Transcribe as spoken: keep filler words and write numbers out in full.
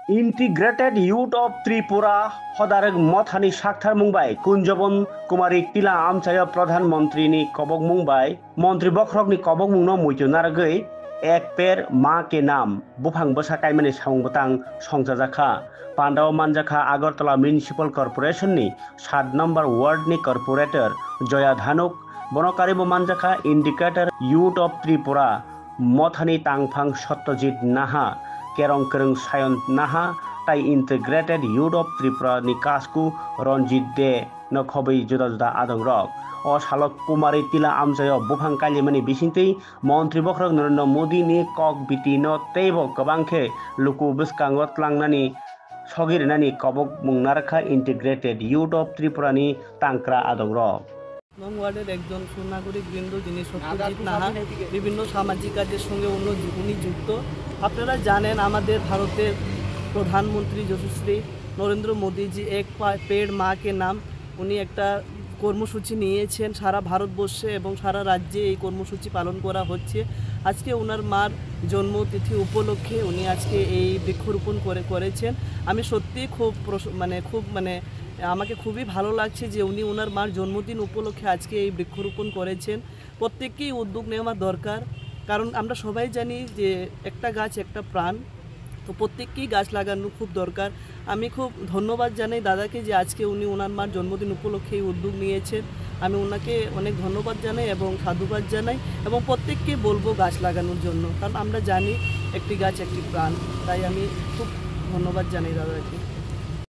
Integrated Youth of Tripura hodarwk mothani saktharmung bai Kunjobon Kumari Tila amchaio Pradhan Montrini kobokmung bai Montri bokhorokni kobokmungno muitu narwgwi Ek Ped Maa Ke Naam buphang bwsa kaimani samung bwtang songchajakha. Pandao manjakha Agartala Municipal Corporation ni sat number ward ni corporator Joya Dhanuk, bono karibo manjakha Integrated Youth of Tripura mothani tangphang Satyajit Naha, kerong kwrwng Sayon Naha, tai Integrated Youth of Tripura ni kasku Ranjit De no khobwi juda juda adongrok. O salo Kumari Tila amchaio buphang kailaimani bisingtwi Montri bokhorok Narendra Modi ni kok biti no teibo kwbang khe luku bwskango tlangnani sogwi rwnani kobokmung narwkha Integrated Youth of Tripura ni tangkra adongrok. নং ওয়ার্ডের একজন সুনাগরিক বৃন্দ, যিনি সত্যজিৎ নাহা, বিভিন্ন সামাজিক কাজের সঙ্গে উনি যু-, উনি যুক্ত। আপনারা জানেন, আমাদের ভারতের প্রধানমন্ত্রী যশস্বী নরেন্দ্র মোদীজি এক পা-, পেড় মা কে নাম, উনি একটা কর্মসূচি নিয়েছেন সারা ভারতবর্ষে এবং সারা রাজ্যে এই কর্মসূচি পালন করা হচ্ছে। আজকে ওনার মার জন্মতিথি উপলক্ষে উনি আজকে এই বৃক্ষরোপণ করে, করেছেন। আমি সত্যিই খুব প্রশ-, মানে, খুব, মানে, আমাকে খুবই ভালো লাগছে যে উনি ওনার মার জন্মদিন উপলক্ষে আজকে এই বৃক্ষরোপণ করেছেন। প্রত্যেককেই উদ্যোগ নেওয়া দরকার, কারণ আমরা সবাই জানি যে একটা গাছ একটা প্রাণ। তো প্রত্যেককেই গাছ লাগানো খুব দরকার। আমি খুব ধন্যবাদ জানাই দাদাকে যে আজকে উনি ওনার মার জন্মদিন উপলক্ষে এই উদ্যোগ নিয়েছেন। আমি ওনাকে অনেক ধন্যবাদ জানাই এবং সাধুবাদ জানাই এবং প্রত্যেককে বলবো গাছ লাগানোর জন্য, কারণ আমরা জানি একটি গাছ একটি প্রাণ। তাই আমি খুব ধন্যবাদ জানাই দাদাকে।